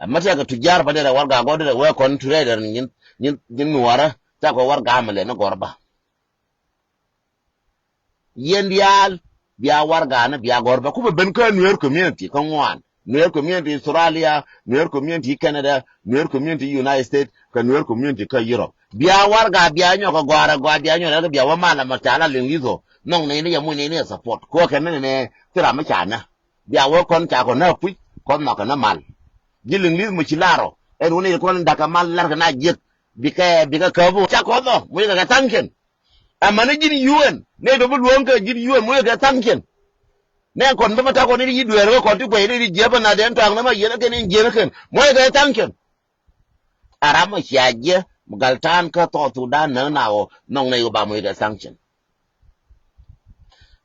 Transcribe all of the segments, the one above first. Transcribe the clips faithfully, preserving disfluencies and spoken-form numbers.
Ɛmɛ tɛkɛ tujaar pa derɛ warɛga gɔ̱r derɛ wee kɔn trader nyin, nyin, nyin nuɔrä. Tɛkɛ warɛga mɛ lɛ ni gɔ̱r ba. Yɛn diaal bia warɛgani bia gɔ̱r bɛ ku bɛ ben kä Nuer community kä ŋuan. Nuer community Australia, Nuer community Canada, Nuer community United States, kɛ Nuer community kä Europe. Bia warɛga bia nyɔk kɛ gɔ̱a̱rɛ gɔaa bia nyɔk rɛk bia wä mal ɛmɔ ca la liŋ li̱th ɔ. Nhɔk nɛy ni yɛ muc nɛy ni yɛ support. Kɛ wä kɛn ni nɛ thil ram mi ca nä. Bia wä kɔn ca kɔn nä puc kɔn nhɔk kɛ nä mal. Ji̱ liŋ li̱th mɔ ci lar ɔ. Ɛn wä nɛy kɔn da̱k kɛ mal lar kɛ na jiäk. Bikɛ, bikɛ käp ɔ. Ca kɔn nhɔk muc kɛ kɛ tha̱a̱ŋ cɛn. Amäni ji̱n U N, nɛy tɔ̱ bi luɔ̱ŋ kɛ ji̱n U N, mucɛ kɛ sanction. Nɛ kɔn bä ma ta̱kɔ ni di ji̱ dueer kä kɔn ti kuɛy ni di jiɛpä na dɛn tɔaŋ ni ma yiɛn kɛn in jiɛn kɛn, mucɛ kɛ sanction. A ram ma cia jiɛ, mi gal ta̱a̱n kä South Sudan näk na ɣöö nhɔk nɛy ɣöö ba mucɛ kɛ sanction.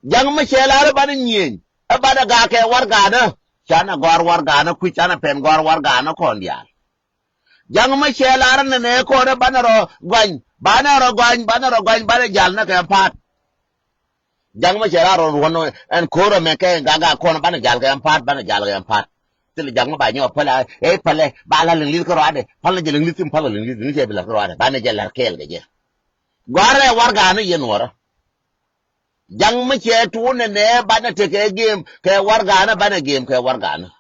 Ja̱ŋ mi cɛ lar ɛ banɛ nyieny, ɛ banɛ gak kɛ warɛganä. Canɛ gɔ̱a̱r warɛganä kui̱, canɛ pɛn gɔ̱a̱r warɛganä kɔn diaal. Ja̱ŋ mi cɛ lar nɛnɛ kɔn ɛ banɛ rɔ gɔany, banɛ rɔ gɔany, banɛ rɔ gɔany, banɛ jal nɛ kɛ pa̱a̱t. Ja̱ŋ mi cɛ lar rɔ ruɔ̱n ɛn ko̱r ɛmɛ kɛ gak gak kɔn banɛ jal kɛ pa̱a̱t, banɛ jal kɛ pa̱a̱t. Thilɛ ja̱ŋ mi ba nyɔk pälɛ, ɛ pälɛ, ba la liŋ li̱th kä ruaadɛ, pälɛ jɛ liŋ li̱th, pälɛ liŋ li̱th, liŋ cɛ bi la̱r kä ruaadɛ, banɛ jɛ la̱r kɛɛl kɛ jɛ. Gɔ̱a̱rɛ warɛganä yɛn nuɔrä. Ja̱ŋ mi cɛ tuun nɛnɛ banɛ tekɛ gem kɛ warɛganä, banɛ gem kɛ warɛganä.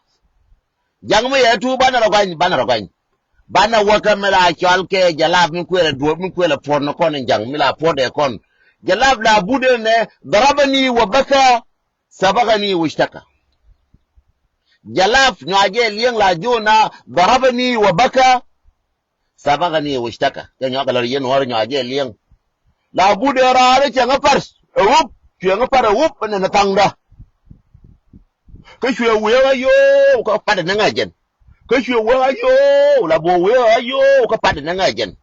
Ja̱ŋ mi yɛ tuun banɛ rɔ gɔany, banɛ rɔ gɔany. Banɛ wäkä mi la cɔal kɛ jalap mi kuël ɛ duɔ̱ɔ̱p mi kuël ɛ puɔ̱t ni kɔn in ja̱ŋ mi la puɔ̱t ɛ kɔn. Jalap la but ɛn nɛ, ضربني وبكى سبقني واشتكى. Jalap nyuak jɛ liɛŋ la jiɔn na, ضربني وبكى سبقني واشتكى. Cɛ nyuak kɛ lär yɛn nuɔ̱ɔ̱r nyuak jɛ liɛŋ. La but ɛ raar cɛ ŋä par ɛ wup, cuɛ ŋä par ɛ wup ɛn nɛ thaŋdä. Kä cuɛ wee ɣä yo̱o̱ kä pat ɛ nɛ ŋä jɛn. Kä cuɛ wee ɣä yo̱o̱, la bɔ wee ɣä yo̱o̱ kä pat ɛ nɛ ŋä jɛn.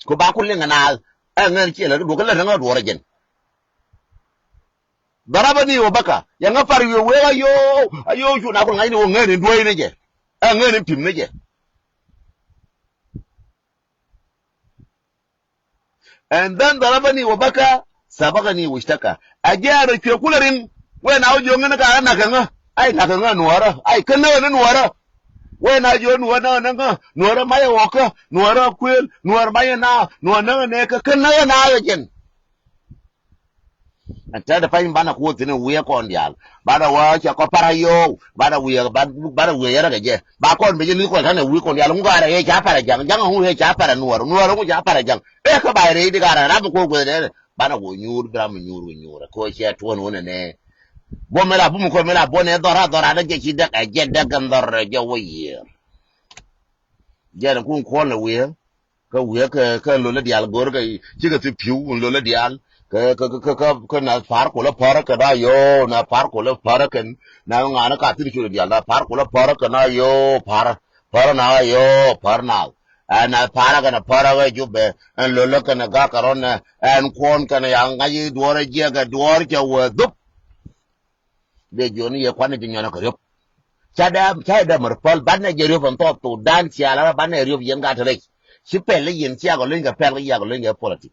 Ku ba ku liŋ ɛ naath ɛ ŋän ciɛ lär duɔ̱k kä lär ɛ ŋä duɔ̱ɔ̱r ɛ jɛn. ضربني وبكى. Yɛ ŋä par wi̱i̱ wee ɣä yo̱o̱, a yo̱o̱ cu na ku ŋa̱cni wä ŋän in duäcni jɛ. Ɛ ŋän in pi̱mni jɛ. And then ضربني وبكى سبقني واشتكى. A jiɛɛn rɔ cuɛ kulɛ rin. Wee na wä jiök ŋän ka ɛ nakä ŋä. Ay nakä ŋä nuɔ̱ɔ̱rä. Ay kä näk ni nuɔ̱ɔ̱rä. Wee na jiök nuɔ̱ɔ̱rä näk ni ŋä. Nuɔ̱ɔ̱rä mayɛ ɣɔkä. Nuɔ̱ɔ̱rä kuël. Nuɔ̱ɔ̱rä mayɛ na. Nuɔ̱ɔ̱rä näk ni kä kä näk ni ŋä jɛn. Ɛn tɛt pany banɛ kuɔth thi̱n wiee kɔn diaal. Banɛ wä cɛ kɔ parä yo̱o̱. Banɛ wiee, banɛ wiee yɛrɛ kɛ jɛ. Ba kɔn bi jɛ li̱th kɔn tanɛ wiee kɔn diaal. Ŋu garɛ yɛ ca parɛ ja̱ŋ. Ja̱ŋ ŋu yɛ ca parɛ nuɔr. Nuɔr ŋu ca parɛ ja̱ŋ. Ɛ kä ba rɛy di garɛ ram mi kuɔth gueth dɛn. Banɛ wä nyuur bi ram mi nyuur wä nyuur. Kɛ wä cɛ tuɔn wä nɛnɛ. Buɔ mi la bum kɔ mi la buɔ nɛ dhɔra dhɔra dɛ jɛ ci dɛk ɛ jɛ dɛk gɛn dhɔr rɛ jɛ wä yiër. Jɛ ni kun kuɔn lɛ wiee. Kä wiee kɛ, kɛ lolä diaal go̱o̱r kɛ cikɛ thi pi̱w in lolä diaal. Kɛ, kɛ, kɛ, kɛ, kɛ, kɛ na pa̱a̱r kulä pärä kɛ na yo̱o̱, na pa̱a̱r kulä pärä kɛn. Na ŋa̱n ka thi̱n culɛ diaal na pa̱a̱r kulä pärä kɛ na yo̱o̱, pa̱a̱r, pärä na yo̱o̱, pa̱a̱r na. Ɛ na pa̱a̱rä kɛn pa̱a̱rä kɛ jupɛ, ɛn lolä kɛn gak kɛ rɔn ɛ, ɛn kuɔn kɛn ya ŋa̱c i̱ duɔ̱ɔ̱r ɛ jiɛkɛ duɔ̱ɔ̱r cɛ wee dhup. Dee jiɔni yɛ kuanɛ ji̱ nyɔnɛ kɛ riöp. Ca dee, ca dee mär päl, banɛ jɛ riöp ɛn thɔɔp thok dan cia lar banɛ riöp yɛn gat rɛc. Ci pɛl i̱ yɛn cia kɛ lony kɛ pɛl kɛ cia kɛ lony kɛ politik.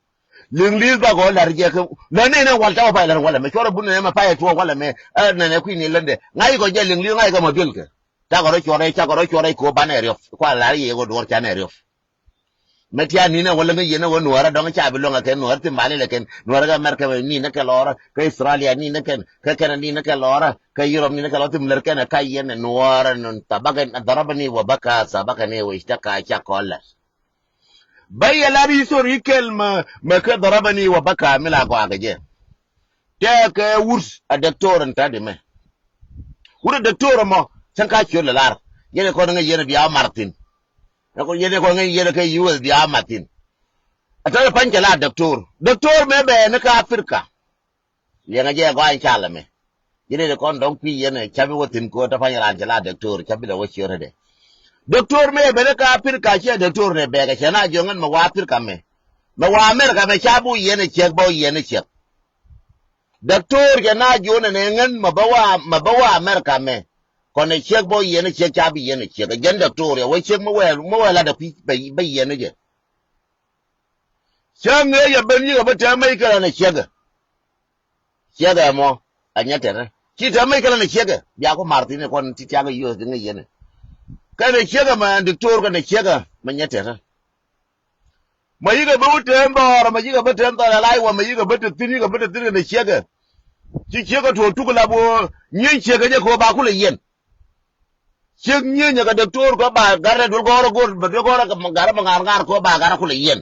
Liŋ li̱th bakɔ lar jɛ kɛ lär ni nɛ wal ca wä pay lar walɛ mɛ cuɔrɛ bun nɛ mɛ pay tuɔ walɛ mɛ. Ɛ nɛnɛ kui̱ ni ländɛ ŋa̱c kɔ jɛ liŋ li̱th ŋa̱c kɛ mɛ biöl kɛ. Ca kɔ rɔ cuɔrɛ ca kɔ rɔ cuɔrɛ kɛ banɛ riöp kua lar yɛ kɔ duɔr ca nɛ riöp. Mɛ tian ninɛ wä läŋ kä yɛn ɛ wä nuɔɔrä dɔ̱ŋ ca bi luäŋ ɛ kɛn nuɔɔrä ti mali lɛ kɛn nuɔɔrä kä America mɛ ninɛ kɛ lɔɔrä kä Australia ninɛ kɛn kä Canada ninɛ kɛ lɔɔrä kä Europe ninɛ kɛ lɔɔrä ti mi lär kɛn ɛ ka yɛn ɛ nuɔɔrä nun thabakɛ ضربني وبكى سبقني واشتكى ca kɔn lɛ. Bä yɛ lar history kɛl mɛ mɛ kä ضربني وبكى mi la gɔaa kɛ jɛ. Tɛkɛ wut a doctor in ta̱t imɛ. Wut a doctor ɛmɔ cäŋ ka ciöt lɛ lar. Yɛn ikɔn ŋäc yɛn bia mar thi̱n. Yɛn ikɔn ŋäc yɛn kɛ U S bia mar thi̱n. A ta̱t ipa̱ny cɛ la doctor. Doctor mɛ bɛ ni ka Africa. Liɛŋɛ jɛ gɔany cal ɛmɛ. Yɛn ikɔn dɔ̱ŋ kui̱ yɛn ca bi wä thi̱n ko̱ ta̱ pa̱ny raan cɛ la doctor ca bi lɛ wä ciöt rɛdɛ. Doctor mɛ bɛ ni ka Africa ciɛ doctor nɛ bɛkɛ cɛ na jiɔŋ ɛn mɛ wa Africa mɛ. Mɛ wa America mɛ ca bi wä yɛn ɛ ciɛk bä wä yɛn ɛ ciɛk. Doctor cɛ na jiɔn ɛn ɛ ŋän mɛ bä wa mɛ bä wa America mɛ. Kɔn ɛ ciek bä yɛn ɛ ciek ca bi yɛn ɛ ciek ɛ jɛn doctor ɛ wä ciek mi wɛɛl mi wɛɛl lat ɛ kui̱ bä yɛn ɛ jɛ. Cä ŋee yɛ ben yikɛ bä tɛm mec kɛ lan ɛ ciek ɛ. Ciek ɛ mɔ ɛ nyɛ tɛtɛ ci tɛm mec kɛ lan ɛ ciek ɛ bia ku mar thi̱n ɛ kɔn ti tiak ɛ yio̱o̱th ti ŋäc yɛn ɛ. Kɛnɛ ciekɛ mɛ diktor kɛnɛ ciekɛ mɛ nyɛ tɛtɛ. Mɛ yikɛ bä wä tɛm bɔɔrɔ, mɛ yikɛ bä tɛm thɔl alay wä, mɛ yikɛ bä te thi̱n, yikɛ bä te thi̱n kɛnɛ ciekɛ. Ci ciekɛ tuɔɔk tuk lap wä nyieny ciekɛ jɛ kɛ wä ba kulɛ yɛn. Ciek nyieny kɛ diktor kɛ ba garɛ duel gɔrɛ go̱r, bɛ duel gɔrɛ kɛ garɛ mɛ ŋa̱r ŋa̱r kɛ wä ba garɛ kulɛ yɛn.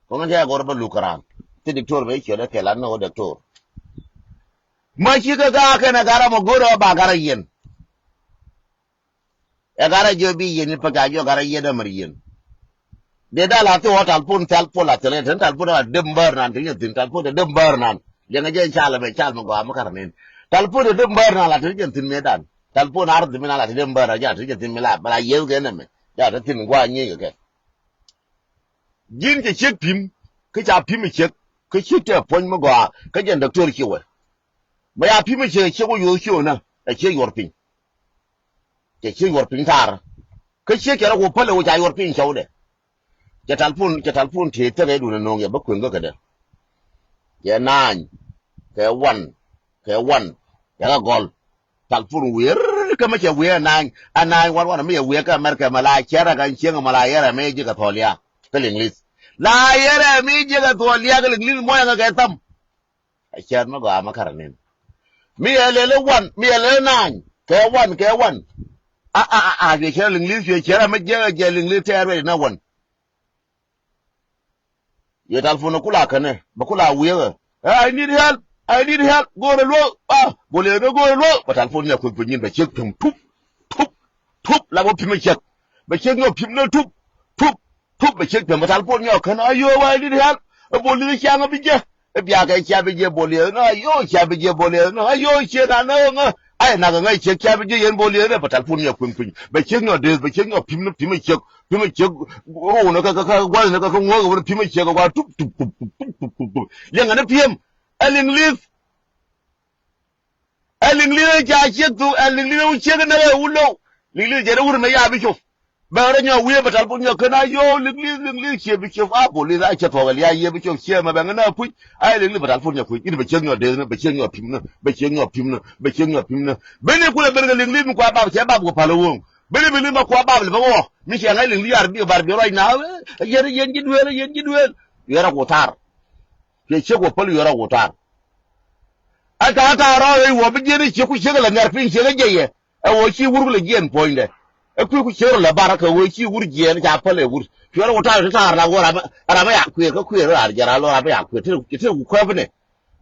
Kɔŋ in tɛ̈ gɔr bä luk kɛ raan. Ti diktor bɛ i̱ ciöt ɛ kɛ lat ni ɣöö diktor. Ma cikɛ gaak kɛn ɛ garɛ mɔ go̱rɛ ɣä ba garɛ yɛn. Ɛ garɛ jiɔ bi yɛn i̱ pek ca jiɔ garɛ yɛn ɛ mɛr yɛn. Dee dal a thi ɣɔ̱ talpon, talpon la thilɛ, tin talpon a dee bäär nan, tin yɛn thin talpon a dee bäär nan. Liɛŋɛ jɛ cal mɛ, cal mɛ gɔaa mɛ kar nin. Talpon a dee bäär nan la tin yɛn thin mɛ dan. Talpon a rɔ thin mɛ nan la tin dee bäär a ja tin yɛn thin mɛ la, bɛ la yɛn kɛ nɛ mɛ. Ja tin thin gua̱a̱ nyiey kɛ kɛ. Ji̱n cɛ ciek pi̱m, kä ca pi̱m ɛ ciek, kä ciek tɛ puɔ̱ny mi gɔaa, kä jɛn dɔktor ciek wɛ. Mɛ ya pi̱m ɛ ciek, ciek wä yo̱o̱k ciek wä nä, ɛ ciek yuɔr piny. Cɛ ciek yuɔr piny taar. Kä ciek cɛ rɔ wä päl ɛ wä ca yuɔr piny cɔwdɛ. Cɛ talpon, cɛ talpon tëë thäk ɛ dun ɛ no̱o̱ŋ yɛ bä kueŋ kä kädɛ. Cɛ naany, kɛ wan, kɛ wan, cɛ kɛ gɔl. Talpon wi̱i̱ kä mi cɛ wi̱i̱ ɛ nine, ɛ nine one one mi cɛ wi̱i̱ kä America mɛ la cɛrɛ kɛ cieŋ mɛ la yɛrɛ mi ji̱ kɛ thɔl ya kä Liŋlith. La yɛrɛ mi ji̱ kɛ thɔl ya kä Liŋlith mɔyɛ ŋɛ kɛ tham. Ɛ cɛr mi gɔaa mi kärɛ nin. Mi cɛ lɛl ɛ one, mi cɛ lɛl ɛ nine, kɛ one, kɛ one. A, a, a, a, cɛ cɛr Liŋlith, cɛ cɛrɛ mi ji̱ kɛ jɛ Liŋlith tɛɛr wec nä one. Yɛ talpon kula kɛnɛ, bɛ kula wiɛkɛ. "I need help, I need help, go̱o̱rɛ luɔk, ah, boliɛ ni go̱o̱rɛ luɔk." Bɛ talpon nyɛ kuth piny nyin bɛ ciek pi̱m tup, tup, tup, la bä pi̱m ɛ ciek. Bɛ ciek nyɔ pi̱m ni tup, tup, tup, bɛ ciek pi̱m, bɛ talpon nyɔ kɛn, "Ayo, I need help." Ɛ boliɛ ciaŋ bi jɛ. Ɛ biakɛ cia bi jɛ boliɛ ni, "Ayo, cia bi jɛ boliɛ ni, ayo, cie na ni ŋä." Ay nak ŋä ciek cia bi jɛ yɛn boliɛ ni, bɛ talpon nyɔ kuth piny. Bɛ ciek nyɔ deth, bɛ ciek nyɔ pi̱m ni, pi̱m ɛ ciek. Pi̱mɛ ciek ruunä kä, kä, kä gua̱thni kä, kä ŋuɔ̱k ɛ wä pi̱mɛ ciek ɛ gua̱th tup, tup, tup. Liɛŋɛ ni pi̱em. Ɛ Liŋlith. Ɛ Liŋlith ɛ ca ciek thuk, ɛ Liŋlith ɛ wä ciek ɛ näk ɛ wä low. Liŋlith jɛ dee wur mɛ ya bi cop. Bɛ rɔ nyɔk wiee bɛ talpon nyɔk kɛn a yo̱o̱ Liŋlith, Liŋlith cie bi cop. A polis a cɛ thuɔk ɛ lia̱a̱ yie bi cop cie mɛ bɛ ŋä na puc. A Liŋlith bɛ talpon nyɔk kui̱c. In bɛ ciek nyɔk deth ni, bɛ ciek nyɔk pi̱m ni, bɛ ciek nyɔk pi̱m ni, bɛ ciek nyɔk pi̱m ni. Beni kulɛ ben kɛ Liŋlith mi kua bap cɛ bap kɛ pal ɛ woŋ. Beni bi li̱th ma kua bap lɛ bä wä. Mi cɛ ŋa̱c liŋ liaar bi bar bi ruac na, "Yɛn, yɛn ji̱ duëël, yɛn ji̱ duëël." Yuɛrɛ ku tar. Cɛ ciek wä päl yuɛrɛ ku tar. A ta̱a̱ ta̱a̱ rɔɔk rɛy wä bi jiɛn i̱ ciek ku ciek lɛ ŋɛr piny ciek ɛ jɛ yɛ. Ɛ wä ci wur ku lɛ jiɛn puɔ̱nydɛ. Ɛ kui̱ ku ciek rɔ lɛ bar kɛ wä ci wur jiɛn ca päl ɛ wur. Cuɛrɛ ku tar ti ta̱a̱ la wä ram, ram ɛ ya kuëër kä kuëër raar jɛ ram lɔ ram ɛ ya kuëër ti ti ku kuɛpnɛ.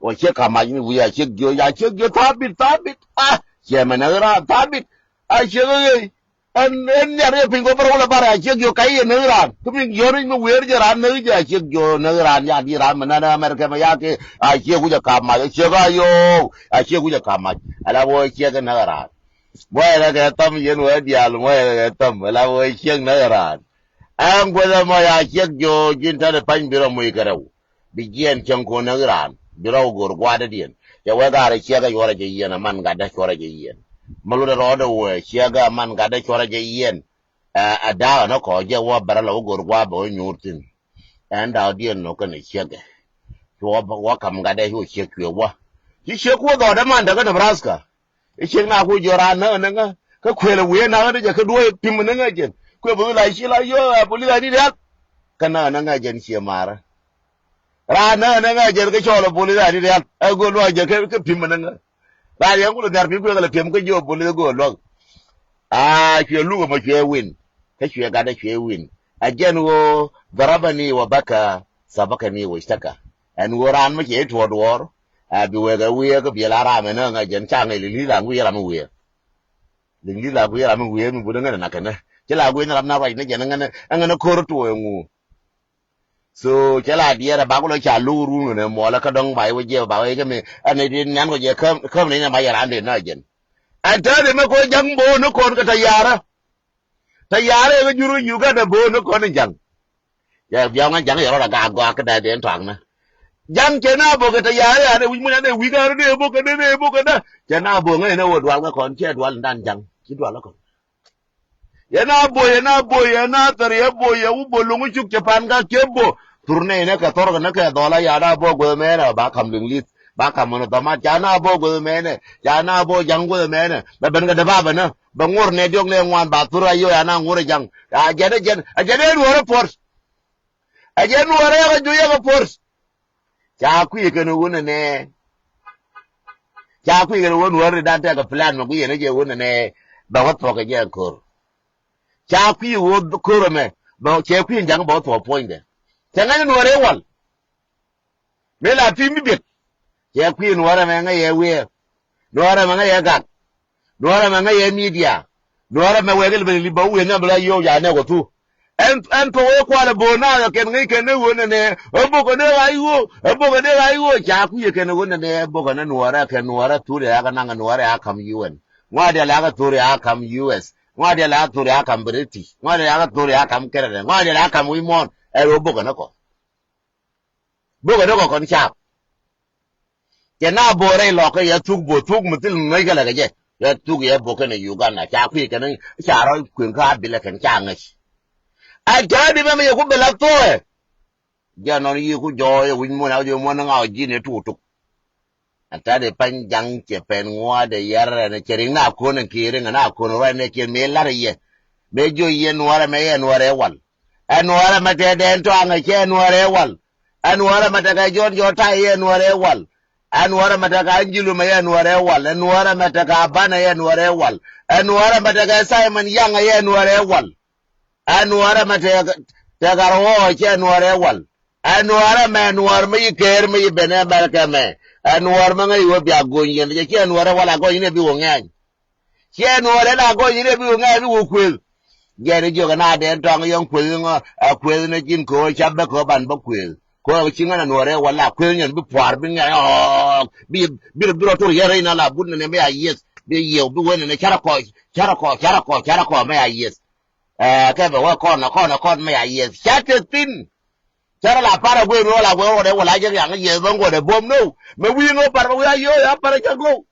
Wä ciek ka mac ni wi̱i̱ a ciek jiö ya ciek jiö tha̱a̱ bit tha̱a̱ bit. A ciɛ mɛ nɛ raar tha̱a̱ bit. A ciek ɛ ɣöö Ɛn, ɛn nhiar yɛ piny kɔ bärɛ wulɛ bärɛ a ciek jiök kac yɛ näk raan. Kä mi jiɔ̱ɔ̱n mi wëër jɛ raan näk jɛ a ciek jiök näk raan ya di raan mi nɛn America mi ya kɛ a ciek wi̱c a kap mac a ciek a yo̱o̱k a ciek wi̱c a kap mac. Ala wä ciek näk raan. Muɔyɛ kɛ kɛ thäm yɛn wä diaal muɔyɛ kɛ kɛ thäm ala wä ciek näk raan. Ɛn guäth ɛmɔ ya ciek jiök ji̱n tɛn pany bi rɔ muc kɛ rɛw. Bi jiɛn cäŋ ko̱n näk raan bi rɔw go̱r gua̱a̱r dädiɛn. Cɛ wek gaar ɛ ciɛk ɛ cuɔrɛ jɛ yiɛn ɛ man gatdä cuɔrɛ jɛ yiɛn. Mä lotdɛ rɔɔdɛ wee ciɛk ɛ man gatdä cuɔrɛ jɛ yiɛn. Ɛ, ɛ da̱a̱k ɛn ɛ kɔɔc jɛ wä bärä lɛ wä go̱r gua̱a̱r bɛ wä nyuur thi̱n. Ɛn da̱a̱kdiɛn nɔ kɛn ɛ ciɛk ɛ. Cuɔ wä kam gatdɛ cu ciɛk cuɛ wä. Ci ciɛk wä dhɔɔdɛ man däkä Nebraska. I̱ ciek na ku jiɔ raan näk näk ŋä kä kuël ɛ wiee näk ni jɛ kä duɔ̱ɔ̱c pi̱m näk ŋä jɛn kuël bä la ci la yio̱o̱k ɛ polis a ni rial. Kä näk näk ŋä jɛn cie maarä. Raan näk näk ŋä jɛn kä cɔɔl ɛ polis a ni rial ɛ go̱o̱l luaak jɛ kä pi̱m näk ŋä. Raan yɛn kulɛ nhiar pi̱m kuël kɛ lɛ pi̱m kä jiɔ polis ɛ go̱o̱l luaak. Aa cuɛ luk ɛmɔ cuɛ win kä cuɛ gatdɛ cuɛ win. Ɛ jɛn ɣöö dharabani wa baka sabakani wa ishtaka. Ɛn ɣöö raan mi cɛ i̱ tuɔɔk duɔɔr. Ɛ bi wek ɛ wiee kä biɛl a ram ɛn ɛ ŋa̱c jɛn ca ŋäc li̱li̱ la ŋui̱c ram i̱ wiee. Li̱ŋ li̱th la guiy ram mi wiee mi buni ŋänä nakɛ nä. Ci la guiy ni ram na ruac ni jɛn ŋänä, ŋänä ko̱r tuɔɔk ɛŋu. So cɛ la diɛɛr ɛ bak wä lɔ ca lo̱k run ɣän ɛ muɔlä kä dɔ̱ŋ ba i̱ wä jiɛp ba wä i̱ kä mi ɛn ɛ di nian kɔ jɛ käm, käm ni nɛ ma yɛ ran dee nä jɛn. Ɛn täätdɛ mɛ kɔ ja̱ŋ bo̱o̱n ni kɔn kɛ tɛ̈ ya̱rä. Tɛ̈ ya̱rä ɛ kä jur kä Uganda bo̱o̱n ni kɔn in ja̱ŋ. Cɛ biaŋ ŋa̱c ja̱ŋ yɛ rɔɔdɛ gaak gɔaa kä dee dee tɔaknä. Ja̱ŋ cɛ na bok kɛ tɛ̈ ya̱a̱ ya̱a̱ dee wi̱c muc an dee wi̱i̱ kä an dee bok kɛ dee dee bok kɛ dee. Cɛ na bok ŋäc ni wä dual kä kɔn cɛ dual in dan ja̱ŋ ci dual kä kɔn. Yɛ na bok yɛ na bok yɛ na thɛr yɛ bok yɛ wä bok lo̱ŋ cuk cɛ pan kä cɛ bok. Thur nɛy ni kɛ thɔr kɛ ni kɛ dhɔl a ya̱a̱ na bok guäth mɛn a ba ka̱m liŋ li̱th. Ba kam mɔnɔ dhɔmat ca na bo guth mɛnɛ, ca na bo jaŋ guth mɛnɛ. Bɛ ben kɛ dee ba bɛ nä bɛ ŋur nɛ diɔk lɛ ŋuan ba thur a yo ya na ŋur jaŋ. A jɛn a jɛn a jɛn a nuɔrɛ force. A jɛn nuɔrɛ yakɛ juc yakɛ force. Ca kui̱ kɛn wun nɛ. Ca kui̱ kɛn wun nuɔrɛ dan tɛk plan mɛ kui̱ yɛn a jɛ wun nɛ. Bɛ wä thuɔk kɛ jɛ kor. Ca kui̱ wä kor mɛ bɛ cɛ kui̱ jaŋ bɛ wä thuɔk puɔ̱nydɛ. Cɛ ŋa̱ny nuɔrɛ wal. Mëë la pi̱i̱ mi biɛt. Cɛ kui̱ nuɔrɛ mɛ ŋäc yɛ wiɛɛr. Nuɔrɛ mɛ ŋäc yɛ gak. Nuɔrɛ mɛ ŋäc yɛ midia. Nuɔrɛ mɛ wɛɛk ilibɛn ilip bä wi̱i̱ nhiam bi la yio̱w ca nɛɛk wä thu. Ɛn, ɛn pok wee kualɛ bo̱o̱n naath ɛ kɛn ŋäc kɛn ni ɣöö nɛnɛ. Ɛ bokɛ ni ɣac ɣöö, ɛ bokɛ ni ɣac ɣöö ca kui̱ ɛ kɛn ɣöö nɛnɛ ɛ bokɛ ni nuɔrɛ kɛn nuɔrɛ thuri ɛ ɣakä naŋ nuɔrɛ ɛ ɣakä ka̱m U N. Ŋua̱diɛl ɛ ɣakä thuri ɛ ɣakä ka̱m U S. Ŋua̱diɛl ɛ ɣakä thuri ɛ ɣakä ka̱m British. Ŋua̱diɛl ɛ ɣakä thuri ɛ ɣakä ka̱m Canada. Ŋua̱diɛl ɛ ɣakä ka̱m wi̱c muɔ̱ɔ̱n. Ɛ ɣöö bokɛ ni kɔ. Bokɛ ni kɔ kɔn caap. Cɛ na bo̱o̱ rɛy lɔkä yɛ thuk bo̱o̱ thuk mi thil ŋäc kɛ lɛ kɛ jɛ. Yɛ thuk yɛ bo̱o̱ kɛnɛ Uganda ca kui̱ kɛn ca rɔ kui̱n kä a bilɛ kɛn ca ŋäc. A ca di mɛ mi yɛ ku bilɛ tho̱o̱ɛ. Jɛ nɔn yi ku jɔɔy wi̱c muɔ̱n a wi̱c muɔ̱n ŋaw ji̱n i̱ tuk tuk. Ɛn ta̱a̱ di pany jaŋ cɛ pɛn ŋua̱a̱dɛ yɛr ɛn cɛ riŋ na ko̱n ɛn kiɛ riŋ ɛn a ko̱n ruac nɛ kiɛ mëë la̱r yɛ. Mëë jiö yɛ nuɔ̱ɔ̱rɛ mɛ yɛ nuɔ̱ɔ̱rɛ wal. Ɛ nuɔ̱ɔ̱rɛ mɛ tɛ dɛn tɔaŋ ɛ cɛ nuɔ̱ɔ̱rɛ wal. Ɛ nuɔ̱ɔ̱rɛ mɛ tɛ kɛ Jɔ̱ɔ̱n jɔ̱ɔ̱ ta̱a̱ yɛ nuɔ̱ɔ̱rɛ wal. Ɛ nuɔ̱ɔ̱rɛ mɛ tɛ kɛ Anjilu mɛ yɛ nuɔ̱ɔ̱rɛ wal. Ɛ nuɔ̱ɔ̱rɛ mɛ tɛ kɛ Abanɛ yɛ nuɔ̱ɔ̱rɛ wal. Ɛ nuɔ̱ɔ̱rɛ mɛ tɛ kɛ Simon Yaŋ ɛ yɛ nuɔ̱ɔ̱rɛ wal. Ɛ nuɔ̱ɔ̱rɛ mɛ tɛ, tɛ kɛ rɔɔc cɛ nuɔ̱ɔ̱rɛ wal. Ɛ nuɔ̱ɔ̱rɛ mɛ nuɔ̱ɔ̱r mi yi ker mi yi ben ɛ bɛr kɛ mɛ. Ɛ nuɔ̱ɔ̱r mi ŋäc wä bia gony yɛn cɛ cɛ nuɔ̱ɔ̱rɛ wal a gony ni bi wä ŋɛny. Cɛ nuɔ̱ɔ̱rɛ la gony ni bi wä ŋɛny bi wä kuël. Jɛ ni jiök ɛ na dee tɔŋ yɔ̱ŋ kuël ni ŋɔ ɛ kuël ni ji̱n ko̱o̱c ca bä ko̱o̱c ban bä kuël. Ko̱o̱c ci ŋän ɛ nuɔ̱ɔ̱rɛ wal la kuël nyɛn bi pua̱a̱r bi ŋɛny ɔɔk bi bi rɔ bi rɔ tur yɛn rɛy na la but ni ni mi a yieth bi yieth bi wen ni carɛ kɔc carɛ kɔc carɛ kɔc carɛ kɔc mi a yieth. Ɛ kɛ bɛ wä kɔn kɔn kɔn mɛ ya yieth ca te thin. Cɛ rɔ la par a guey mi wä la guey wä dɛ wä la jɛ riaŋ yieth bä ŋuɔt ɛ buɔm no. Mɛ wi̱i̱ ŋä par bä wi̱i̱ a yo̱o̱ ya par a cɛ glow.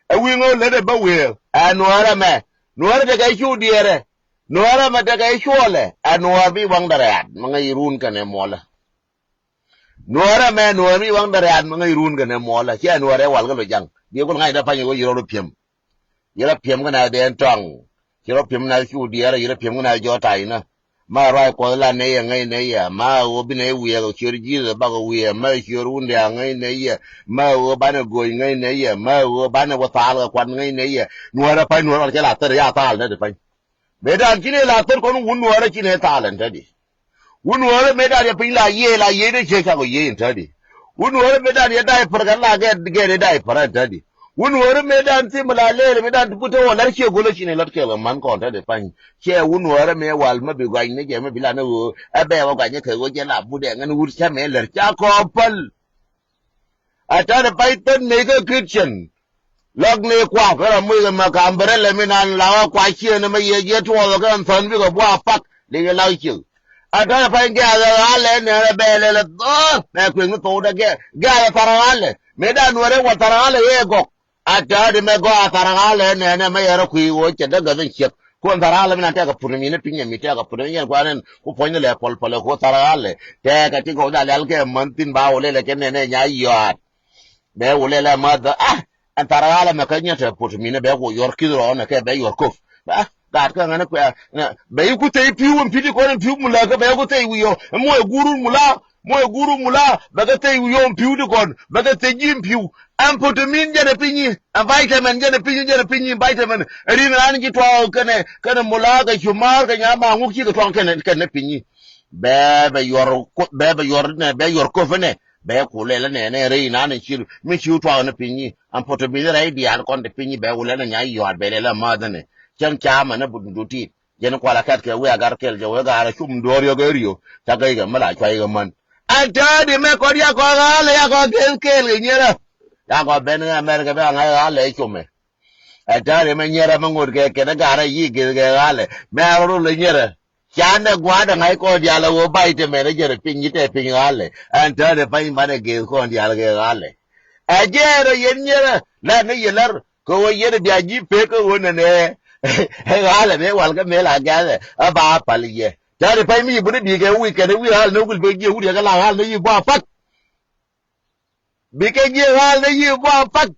Ɛ wi̱i̱ ŋä lät ɛ bä wi̱i̱ ɛ nuɔ̱ɔ̱rɛ mɛ. Nuɔ̱ɔ̱rɛ tekɛ cu diɛɛrɛ. Nuɔ̱ɔ̱rɛ mɛ tekɛ cuɔlɛ ɛ nuɔ̱ɔ̱r bi waŋ dɛ rɛ̈ɛ̈t mɛ ŋäc run kɛnɛ muɔlɛ. Nuɔ̱ɔ̱rɛ mɛ nuɔ̱ɔ̱r mi waŋ dɛ rɛ̈ɛ̈t mi ŋäc run kɛnɛ muɔlä ciɛ nuɔ̱ɔ̱rɛ wal kä lo jaŋ. Biɛ kul ŋa̱c dee pa̱ny ɣöö yirɔ rɔ piɛm. Yirɔ piɛm kä na dee tɔŋ. Yirɔ piɛm na cu diɛɛrɛ yirɔ piɛm kä na jɔ̱ɔ̱t ta̱a̱ inä. Ma ruac kuɔth la nɛy yɛ ŋäc nɛy yɛ ma ɣöö bi nɛy wiɛɛk ɛ ciöt ji̱th ɛ bak ɛ wiɛɛk ma ciöt wun diaak ŋäc nɛy yɛ. Ma ɣöö banɛ go̱o̱c ŋäc nɛy yɛ ma ɣöö banɛ wä thaal kɛ kuat ŋäc nɛy yɛ. Nuɔ̱ɔ̱rɛ pa̱ny nuɔ̱ɔ̱rɛ wal cɛ la thär ya thaal nɛ di pa̱ny. Mëëdan ci nɛ la thär kɔn wun nuɔɔrɛ ci nɛ thaal ɛn tädi. Wun nuɔɔrɛ mëëdan yɛ piny la yiëë la yiëë dee ciɛ cakɔ yiëë ɛn tädi. Wun nuɔɔrɛ mëëdan yɛ dai pär kɛ la gɛɛt gɛɛt dee dai pär ɛn tädi. Wun nuɔɔrɛ mëëdan thim la lɛɛl mëëdan ti put te wä lɛr ciɛ go̱lä ci nɛ lɔt kɛɛl kɛ man kɔn tädi pany. Ciɛ wun nuɔɔrɛ mëë wal mä bi gɔany ni jɛ mä bi la ni ɣöö ɛ bɛɛ wä gɔany kɛ ɣöö jɛ la but ɛ ŋän wut cä mëë lɛr ca kɔɔp päl. A ta̱a̱dɛ pay thät ney kä Christian. Lɔk ni kuak kä rɔ muc kɛ mɛ ka umbrella mi nan la wä kuac ciëën mɛ yɛ jiɛ tuɔɔth kɛ ɛn thɔn bikɛ bua pak li kɛ lak ciëk. A ta̱a̱dɛ pay gɛ̈ɛ̈k ɛ ɣa̱lɛ nɛn ɛ bɛɛlɛ lɛ dhɔ̱ɔ̱r mɛ kuëŋ ni thok dɛ gɛ̈ɛ̈k gɛ̈ɛ̈k ɛ thar ɣa̱lɛ mëë dan nuɔrɛ wä thar ɣa̱lɛ yɛ gɔk. A täätdi mɛ gɔaa thar ɣa̱lɛ nɛnɛ mɛ yɛrɛ kui̱ ɣöö cɛ däk gäth in ciek. Kuɔn thar ɣa̱lɛ mi na tɛkɛ put mi ni piny ɛmi tɛkɛ put mi yɛn kuan ɛn ku puɔ̱ny ni lɛ pɔl pɔl ɛ ku thar ɣa̱lɛ. Tɛkɛ ti gɔw dha lɛl kɛ män thin ba wä lɛlɛ kɛ nɛnɛ nya yɔaat. Bɛ wä lɛlɛ mathä a ɛn thar ɣa̱lɛ mɛ kä nyɛ tɛ put mi ni bɛ ku yuɔr ki̱th rɔɔnɛ kɛ bɛ yuɔr köp. Ba gaat kä ŋänä kuɛ bɛ yi ku thɛy pi̱w ɛn pi̱t ikɔn ɛn pi̱w mula kä bɛ yi ku thɛy wi̱i̱ ɔ ɛn muɔc guur wun mula. Muɔc guur wun mula bɛ kɛ thɛy wi̱i̱ ɔ ɛn pi̱w ti kɔn bɛ kɛ thɛy ji̱ ɛn pi̱w. Ɛn potomin jɛn ɛ pinyi ɛn vitamin jɛn ɛ pinyi jɛn ɛ pinyi vitamin. Ɛ rin ran ji̱ tuɔɔk kɛnɛ kɛnɛ mula kɛ cumaar kɛ nyamaa ŋuk cikɛ tuɔɔk kɛnɛ kɛnɛ pinyi. Bɛ bɛ yuɔr bɛ bɛ yuɔr nɛ bɛ yuɔr köp nɛ bɛ ku lɛl nɛ nɛ rɛy nan ɛ cir mi ciw tuɔɔk nɛ pinyi. Ɛn potomin rɛy diaal kɔn ti pinyi bɛ ku lɛl nɛ nya yuɔr bɛ lɛl ɛ math nɛ. Cäŋ camɛ nɛ but dutit. Jɛn kual a kɛt kɛ wi̱i̱ a gar kɛl jɛ wee gaarɛ cum duɔ̱ɔ̱r yɔk ɛ ri̱o ca gäc kɛ mi la cuay kɛ män. A täädi mɛ kɔn yakɔ ɣa̱lɛ yakɔ geth kɛɛl kɛ nyierä. Yakɔ ben kɛ America ben a ŋa̱c ɣa̱lɛ ɛ cumɛ. A täädi mɛ nyierä mɛ ŋot kɛ kɛn ɛ gaarɛ yi geth kɛ ɣa̱lɛ mɛ a rɔ rol ɛ nyierä. Canɛ gua̱a̱dɛ ŋa̱c kɔn diaal ɛ ɣöö ba̱c te mɛn ɛ jɛn ɛ piny nyi tɛ piny ɣa̱lɛ. Ɛn täädi pany banɛ geth kɔn diaal kɛ ɣa̱lɛ. Ɛ jɛɛr ɛ yɛn nyierä la ni yɛ lär. Kɛ ɣöö yɛn bia ji̱ pek kɛ ɣöö nɛnɛ ɛ ɣa̱lɛ mëë wal kä mëë la gɛ̈thɛ ɛ ba pal yɛ. Tɛ̈ri pay mi yi buni bi̱i̱ kɛ wi̱i̱ kɛn ɛ wi̱i̱ ɣa̱l ni wul pek jiɛ wut yɛ kɛ la ɣa̱l ni yi bua pa̱t. Bikɛ jiɛ ɣa̱l ni yi bua pak.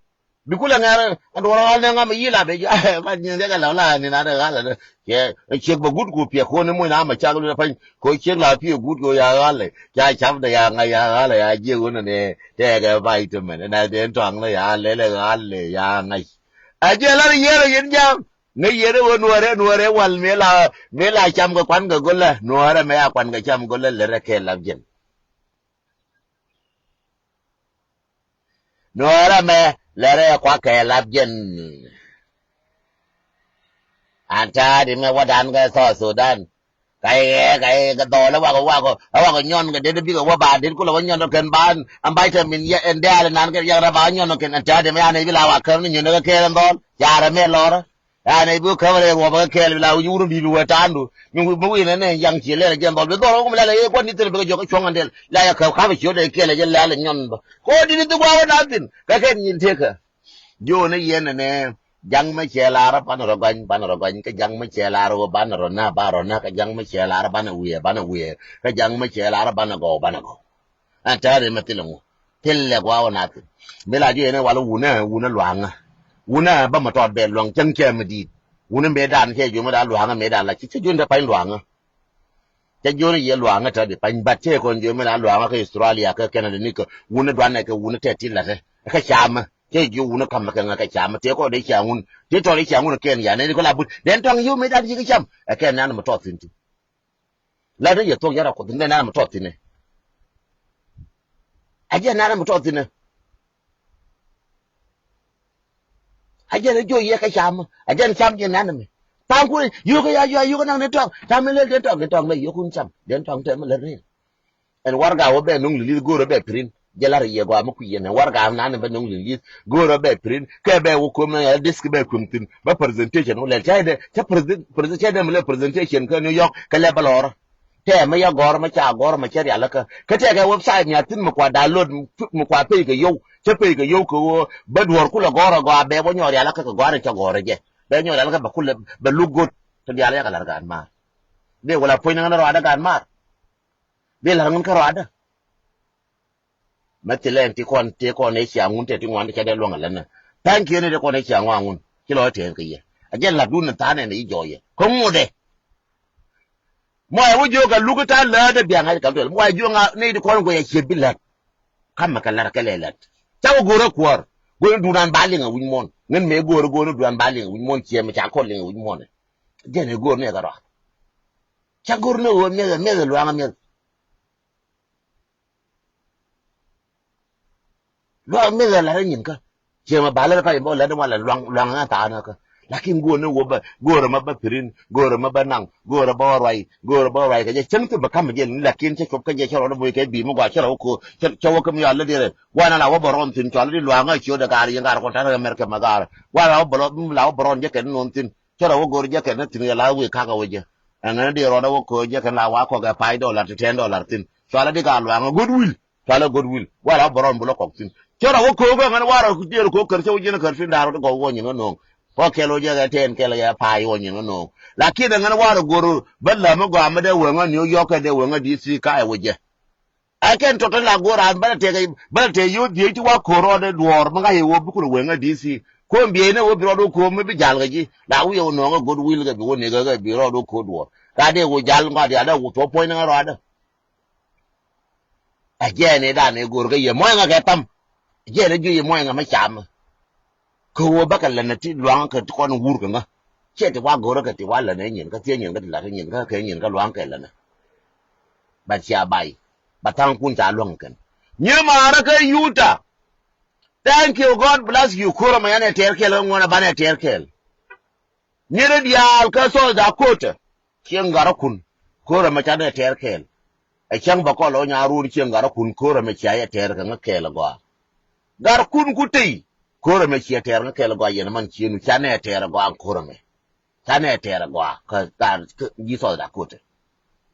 Bi kulɛ ŋɛr a duɔr ɣa̱l ni ŋa mi yi la bɛ jiɛ. Ba nyin kɛ kɛ la la ni na de ɣa̱l ni. Kɛ ciek bɛ gut ku piɛ ko ni muc na ma cak lu pany. Ko ciek la piɛ gut ko ya ɣa̱l. Ca cap de ya ŋa ya ɣa̱l ya jiɛ wun ni. Tɛ kɛ vitamin na den tɔŋ ni ya lɛ lɛ ɣa̱l ya ŋa. A jiɛ la ni yɛrɛ yin jam. Ŋäc yɛn ɛ ɣöö nuäärɛ, nuäärɛ wal mëë la, mëë la cam kɛ kuan kɛ go̱lä, nuäärɛ mɛ a kuan kɛ cam go̱lä lät rɛ kɛ lap jɛn. Nuäärɛ mɛ lät rɛ kua kɛ lap jɛn. An ta̱a̱ di mɛ wadan kɛ South Sudan. Ka i̱ ka i̱ kɛ dhɔl ɛ wakɔ wakɔ ɛ wakɔ nyɔn kɛ det bikɛ wä ba det kulɛ wä nyɔn kɛn ba an vitamin yɛ ɛn dɛɛl nan kɛ yɛn rɛ ba nyɔn kɛn an ta̱a̱ di mɛ an i̱ bi la wa kɛn ni nyɔn kɛ kɛɛl ɛn dhɔl. Carɛ mɛ lɔrä. Yaani bi wä käm rɛy ruɔp kä kɛɛl bi la wi̱c wurun di̱t bi wee ta̱a̱ndu. Mi wi̱i̱, mi wi̱i̱ nɛnɛ yaŋ cië lɛl jɛn dhɔl bi dhɔl wä kum lɛl ɛ yee kuan di̱t thil bi kɛ jɔk kä cuɔ̱ŋ ɛn dɛl. La yɛ käp ka̱p ɛ ciöt ɛ kɛɛl ɛ jɛ lɛl ɛ nyɔn bä. Ko di̱t i̱ dhuk wa wä na thi̱n. Kä kɛn nyin tëëkä. Jiön i̱ yɛn ɛnɛ. Ja̱ŋ mi cɛ lar banɛ rɔ gɔny, banɛ rɔ gɔny. Kä ja̱ŋ mi cɛ lar wä banɛ rɔ na, ba rɔ na. Kä ja̱ŋ mi cɛ lar banɛ wiee, banɛ wiee. Kä ja̱ŋ mi cɛ lar banɛ gɔw, banɛ gɔw. Ɛn tɛ̈ri mɛ thilɛ ŋu. Thilɛ gua̱a̱ wä nath. Mi la ji̱ yɛn ɛ wal wunä, wunä lua̱a̱ŋä. Wunä bä mɛ tɔt bɛ lua̱ŋ cäŋ cɛ mi di̱i̱t. Wunä mëë dan cɛ jiö mi dan lua̱a̱ŋä mëë dan la ci cä jiö ni te pa̱ny lua̱a̱ŋä. Cä jiö ni yɛ lua̱a̱ŋä te di pa̱ny bat cɛ kɔn jiö mi dan lua̱a̱ŋä kä Australia kä Canada ni kä wunä duanɛ kɛ wunä tɛ ti la̱tɛ. Kä camä. Cɛ jiö wunä kamä kɛ ŋä kɛ camä. Tëë kɔn dee cia ŋun. Tëë tɔt dee cia ŋun kɛn ya nɛn ni kɔ la but. Dɛn tɔŋ yio̱w mëë dan ci kä cam. Ɛ kɛn nan mɛ tɔt thi̱n ti. Lat ni yɛ thuɔ̱k yɛn rɔ kuoth ni nɛn mi tɔt thi̱n ɛ. A jɛn nɛn mi tɔt thi̱n ɛ. A jɛn ni jiök yɛ kɛ cam. A jɛn cam jɛn nɛn mi. Tha̱a̱ŋ kun yio̱k ya yio̱k, yio̱k naŋ ni tɔŋ. Ta̱a̱ mi lel den tɔŋ, den tɔŋ mɛ yio̱k kun cam. Den tɔŋ te mi lät ni. Ɛn warɛga wä bɛ nuŋ li̱li̱th go̱o̱rä bɛ print. Jɛ lar yɛ gɔaa mi kui̱ yɛn. Ɛn warɛga nan bɛ nuŋ li̱li̱th go̱o̱rä bɛ print. Kɛ bɛ wä kuäm na yɛ disk bɛ kuäm thi̱n. Bä presentation wä lɛl. Cɛ dɛ, cɛ presen-, presen-, cɛ dɛ mi lɛ presentation kä New York. Kɛ lɛ bä lɔrä. Tɛmɛ ya gɔ̱rä mɛ ca gɔ̱rä mɛ cɛ rialikä. Kä tɛkɛ website ni a thi̱n mi kua download mi kua pay kɛ yio̱w. Cä pay kɛ yio̱w kɛ ɣöö bä duɔ̱ɔ̱r kulɛ gɔ̱rä gɔaa bɛ wä nyɔɔr rialikä kɛ gɔ̱a̱r in cä gɔ̱rä jɛ. Bɛ nyɔɔr rialikä bɛ kulɛ bɛ look good. Ti diaal yakɛ la̱r gaat maar. Dee wala puɔ̱ny ni ɣän rɔadä gaat maar. Dee la̱r ɣän kä rɔadä. Mɛ thilɛ ɛn ti kɔn, ti kɔn ɛ cia ŋun tɛ ti ŋuan ti ca dee luɔ̱ŋ ɛ länä. Thank you ni ti kɔn ɛ cia ŋuan ŋun. Ci lɔ tɛɛn kɛ yɛ. A jɛn la̱t dun ni tha̱a̱n ɛn i̱ jɔɔyɛ. Kä ŋut ɛ. Mɔ ɛ wä jiök ɛ luk i̱ ta̱a̱ läät ɛ biaŋ ɛ kɛ duel. Mɔ ɛ jiök ŋa ni ti kɔn guɛ ɛ ciɛ bi la̱t. Kamɛ kɛ la̱t kɛ lɛ la̱t. Ca wä go̱o̱r ɛ kuäär. Go̱o̱r ni dunan ba liŋ ɛ wi̱c muɔ̱n. Ŋän mëë go̱o̱r ɛ go̱o̱r ni dunan ba liŋ ɛ wi̱c muɔ̱n ciɛ mɛ ca kɔn liŋ ɛ wi̱c muɔ̱n ɛ. Jɛn ɛ go̱o̱r ni ɛ kɛ rɔak. Ca go̱o̱r ni ɛ ɣöö miɛth ɛ miɛth ɛ luaŋ ɛ miɛth. Luaŋ mi ɣä la̱t ɛ nyin kä. Ciɛ mɛ ba lät ɛ pay bä lät ɛ wal ɛ luaŋ, luaŋ ɛ ŋa̱ tha̱a̱n ɛ kä. Lakin go̱o̱r ni wä bä, go̱o̱r ɛ mɛ bä pi̱rin, go̱o̱r ɛ mɛ bä naŋ, go̱o̱r ɛ bä ruay, go̱o̱r ɛ bä ruay kɛ jɛ cäŋ thim bɛ ka̱m ɛ jɛ ni lakin cä cop kä jɛ cä rɔɔdɛ boy kɛ bi̱i̱ mi gɔaa cä rɔ wä ko̱o̱, cä, cä wä kä mi yɔal lät yɛrɛ. Gua̱n ala wä bɛ rɔɔn thi̱n cɔal di luaŋ ɛ ciö dɛ gaar yɛn gaar kɔn ta̱t ɛ mɛr kɛ mɛ gaar. Gua̱n ala wä bɛ rɔɔn, la wä bɛ rɔɔn jɛ kɛ ni no̱o̱n thi̱n. Cä rɔ wä go̱r jɛ kɛn ni thi̱n kɛ la wëë kakä wä jɛ. Ɛŋɛ ni di rɔɔdɛ wä ko̱o̱r jɛ kɛn la wa kɔk ɛ pay dɔlar ti ten dɔlar thi̱n. Cɔalɛ di ka luaŋä go̱o̱r wi̱l. Cɔalɛ go̱o̱r wi̱l. Wa la bä rɔɔn bi lɔ kɔk thi̱n. Cä rɔ wä ko̱o̱r kɛ ŋän wa rɔ diɛɛr ko̱o̱r kär cä wä ji̱n kär thi̱n da̱r wä ti gɔw wä nyin kä no̱o̱ŋ. Kɔ kɛl wä jɛ kɛ ten kɛl kɛ pay wä nyin kä no̱o̱ŋ. Lakin ɛŋɛ ni wa rɔ go̱o̱r bä läm mi gɔaa mi dee wee ŋä ni wä yɔk kɛ dee wee ŋä D C ka ɛ wä jɛ. Ɛ kɛn tɔt la go̱o̱r raan bä la tɛk, bä la tɛk yio̱w dhiec ti wa ko̱r rɔɔdɛ duɔ̱ɔ̱r mi ŋa̱c i̱ ɣöö bi kun wee ŋa̱c D C. Ko̱n bieyni ɣöö bi rɔɔd wä ko̱o̱m mi bi ja̱l kɛ ji̱. La wi̱i̱ ɣöö nɔɔŋ ɛ go̱t wi̱i̱l kɛ bi wä nɛk ɛ kɛ bi rɔɔd wä ko̱o̱r duɔ̱ɔ̱r. Ka dee ɣöö ja̱l ŋɔat ya̱ dee wä thuɔ̱k puɔ̱ny ni ŋa̱ rɔɔdɛ. Ɛ jɛɛn i̱ dan ëë go̱o̱r kä yɛ muɔ̱ɔ̱ŋ ɛ kɛ tham. Ɛ jɛɛn ɛ ji̱ yɛ muɔ̱ɔ̱ŋ ɛ mi cam. Kä ɣöö bäkɛ länä ti lua̱ŋ kä ti kɔn wur kä ŋä. Ciɛ ti wa go̱rä kä ti wa länä nyin kä thiee nyin kä ti lat nyin kä kɛ nyin kä lua̱ŋ kɛ länä. Ba cia bay. Ba tha̱a̱ŋ kun ca luäŋ kɛn. Nyi maarä kä Utah. Thank you, God bless you. Ko̱rä mɛ yan ɛ tɛɛr kɛɛl kä ŋuɔ̱n ɛ banɛ tɛɛr kɛɛl. Nyi rɛ diaal kä South Dakota. Cieŋ garäkun. Ko̱rä mɛ ca dee tɛɛr kɛɛl. Ɛ cäŋ bä kɔl ɔ nyaar ruun cieŋ garäkun ko̱rä mɛ cia yɛ tɛɛr kɛ ŋä kɛɛl ɛ gɔaa. Garäkun ku tey. Ko̱rä mɛ cia tɛɛr ŋä kɛɛl ɛ gɔaa yɛn man cienu ca nɛ tɛɛr ɛ gɔaa ko̱rä mɛ. Ca nɛ tɛɛr ɛ gɔaa kä, kä, kä ji̱ South Dakota.